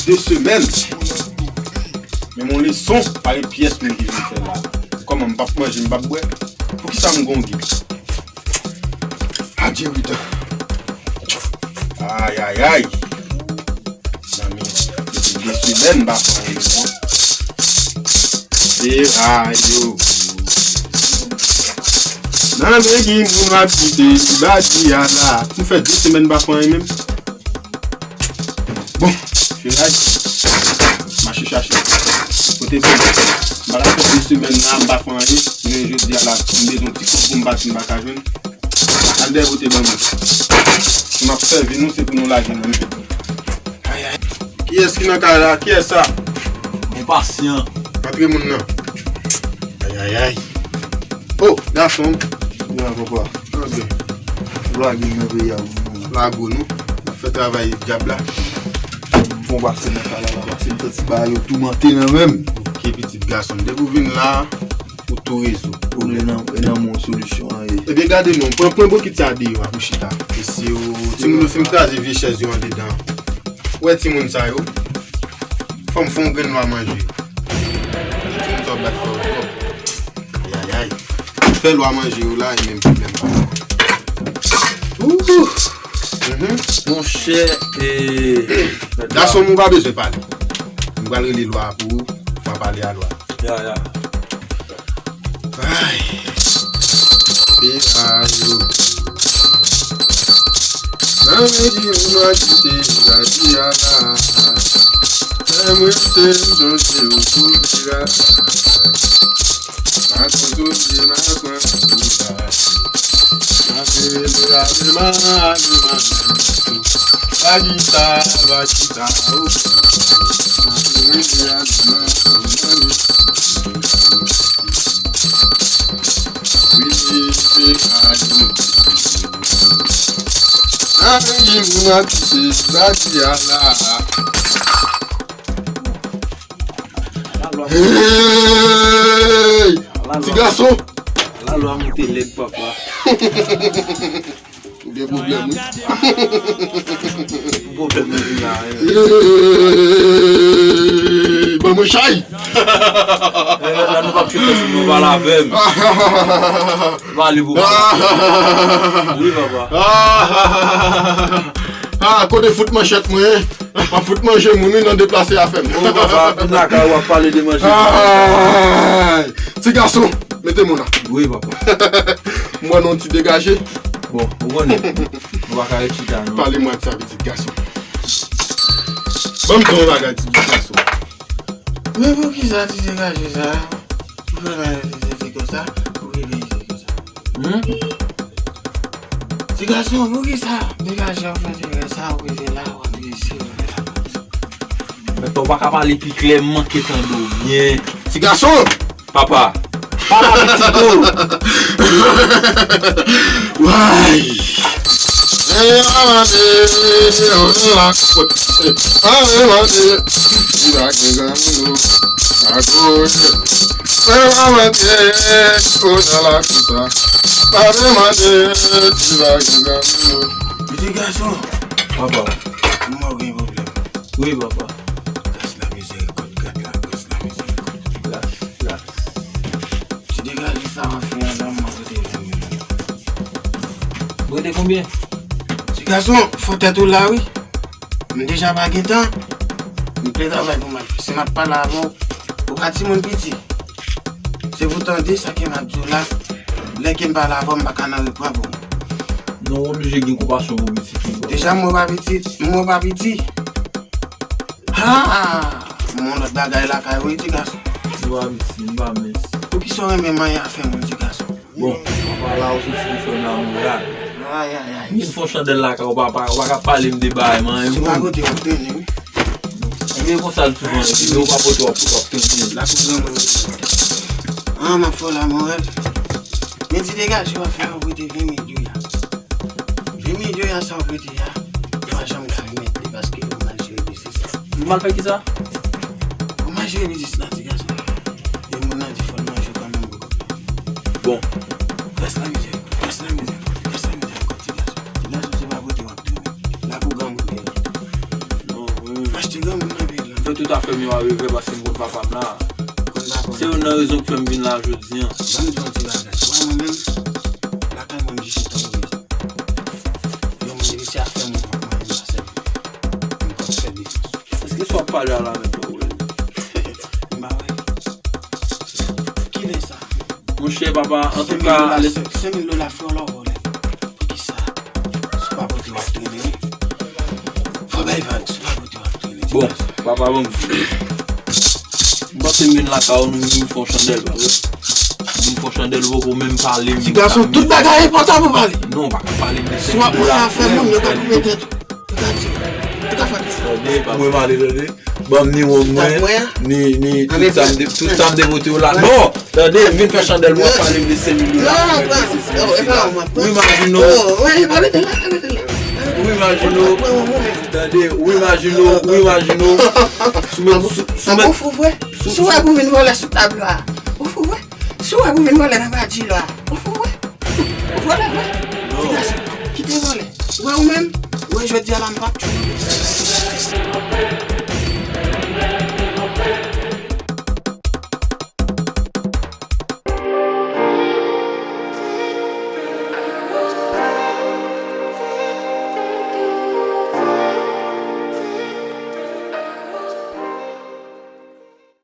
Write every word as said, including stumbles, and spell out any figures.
De semèn. Men mon leson, pa gen pyès moun ki vin fè la. Kòman m p ap manje, m p ap bwè? Poukisa m gon git? Adje wi tan. Ayayay. Zanmi, depi de semèn m pa pran yon leson. Se rayo. Nan men ki moun ap kite badi a la. M fè de semèn m pa pran anyen menm. Bon, feray, mache chache. Kote bon, m pa ka fè de semèn la, m pa fè anyen. Men jodi a la, m bezwen ti kòb pou m pati, m pa ka jwenn. Al dèyè pote ban mwen. Si m ap sèvi nou, se pou nou lage nan men. Ayay. Kiyès ki nan kay la? Kiyès sa? Bon pasyan. Antre moun nan. Ayayay. Oh, gason. Kòman papa? Antre. Lwa gen nan peyi a, wi. Lago nou. N ap fè travay dyab la. Fon pase nan kay la, la pase m santi bagay yo toumante nan men m. Ok, pitit gason m. Depi w vin la, ou tou rezo. Ou vle nan, nan men yon solisyon an ye. Ebyen, gade non, pran, pran bokit sa deyò a pou chita. Mesye yo, timoun yo fin kraze vye chèz yo andedan. Ou wè timoun sa yo? Fò m fè yon grenn lwa manje. Timoun sa yo bat kò yo twòp. Ayayay. Fè lwa manje yo la, e menm pwoblèm pa. Ooh. Mhm. Monchè, e, gason m, ou pa bezwen pale. M pral rele lwa pou ou, w a pale a lwa. Ya, ya. Ay. Pe a yo. Nan men ki moun an kite badi a la. Fè mwen te sonje ou pou vira. Ma kontole, ma pran pou la. Ma vele, ale, ma ale, ma ale. Bagita, bagita, oh. Ma vele, ale, ma ale, ma ale. Wi, wi, wi, ale. Anyen pou mwen kite badi a la. Hey! Ti gason! Ala lwa moute lèd, papa. Ou gen pwoblèm, wi. Pwoblèm nou gen la, wi. Hey! Ban mwen chay! Hey, mèt la, nou p ap chita sou nou, pale avè m. Pale pou pale. Wi, papa. Ah, kote fout manchèt mwen? M ap fout manje moun, wi, nan deplase afè m. Bon, papa, vin lakay ou ap pale de manje. Ay! Ti gason, mete men w la. Wi, papa. M wè non ti degaje. Bon, ou konnen. Nou pa ka ret chita, non. Pale mwen de sa, pitit gason. Ban m di w yon bagay, ti gason. Men poukisa ti degaje sa? Ou fè bagay ti konsa, ou rive isit konsa. Hmm? Ti gason, poukisa degaje w fè ti konsa, ou rive la, w ap resi, ou rive la. Mèt, ou pa ka pale pi klè, m manke tande w byen. Ti gason! Papa. Papa pitit ou. Way. Ave mande, ave la, ave mande, ti va gen granmoun ou, a goye. Ave mande, o nan la konsa, ave mande, ti va gen granmoun ou. Pitit gason. Papa. Mwen gen pwoblèm. Wi, papa. Gras la mizèrikòd, gad la, gras la mizèrikòd. Gras, gras. Ti degaje sa w ap fè a la, m ap rete ven mil. Ou rete konbyen? Ti gason, fò tèt ou la, wi. M deja pa gen tan. M gen travay pou m al fè. Si m ap pale avè w, ou pa timoun piti. Se pou tande sa ke m ap di w la. Lè ke m pale avè w, m pa ka nan reprann pou ou. Non, ou oblije gen konpasyon pou pitit ou. Deja, m wè w pa piti, m wè w pa piti. Ha! M wè yon lòt bagay lakay ou, wi, ti gason. M pa piti, m pa mens. Poukisa w renmen manyen afè moun, ti gason? Bon, papa la, ou soti pou fè m lamoral. Ay, ay, ay. Vin fè yon chandèl lakay ou, papa, ou pa ka pale m de bagay manyen moun. Se pa kote w ap trennen, wi. Ebyen, konsa l souvan ye, men ou pa pote w ap, w ap trennen. Lakou granmoun. Ah, m ap fè w lamoral. Men ti degaje w ap fè a, ou prete ven mil dola. Ven mil dola sa ou prete a, ou pa janm ka remèt li paske ou mal jere biznis la. Ou mal fè kisa? Ou mal jere biznis la, ti gason. E moun nan di fò l manje kanmenm pou kòb la. Bon. Gras la mizè, gras la mizè, gras la mizè ankò, ti gason. Ti gason, se pa prete w ap trennen. Lakou granmoun ye. Non, wi. Achte granmoun nan peyi. Tout afè m yo a revè paske m konn papa m la. Se youn nan rezon k fè m vin la jodi a. Ban m di yon ti bagay. Wè mwen menm, lakay mwen m jije tankou rezon. Yon moun reyisi ap fè moun pa mwen menm la sèl. M p ap fè defans. Èske sa w ap pale a la menm jan w wè l? M pa wè. Kilè sa? Monchè papa, antouka, senk mil dola, senk mil dola frè w la w vòlè. Poukisa? Si w pa pote w ap trennen. Fò bay vag, si w pa pote w ap trennen. Bon, papa ban m. M panse m vin lakay ou nou vin fè yon chandèl, pa vre? M vin fè yon chandèl ou poko menm pale m. Ti gason, tout bagay enpòtan pou pale. Non, pa ka pale m de senk mil dola. Si w ap mande afè moun, yo ka koupe tèt ou. Yo ka di, yo ka fè. Tande, pa mwen pale, tande. Ban m ni wonm mwen, ni, ni tout sa m de, tout sa m de pote w la. Non, tande, m vin fè chandèl, w ap pale m de senk mil dola. Ou imajine w. Ou imajine w. Tande, ou imajine w, ou imajine w. Sou men, sou, sou men. Ou fou vre? Si w wè pou vin vòlè sou tab la. Ou fou vre? Si w wè pou vin vòlè nan badji la. Ou fou vre? Ou vòlè vre? Ti gason, kite vòlè. Ou wè ou menm? Ou wè jodi a la m p ap tchwe.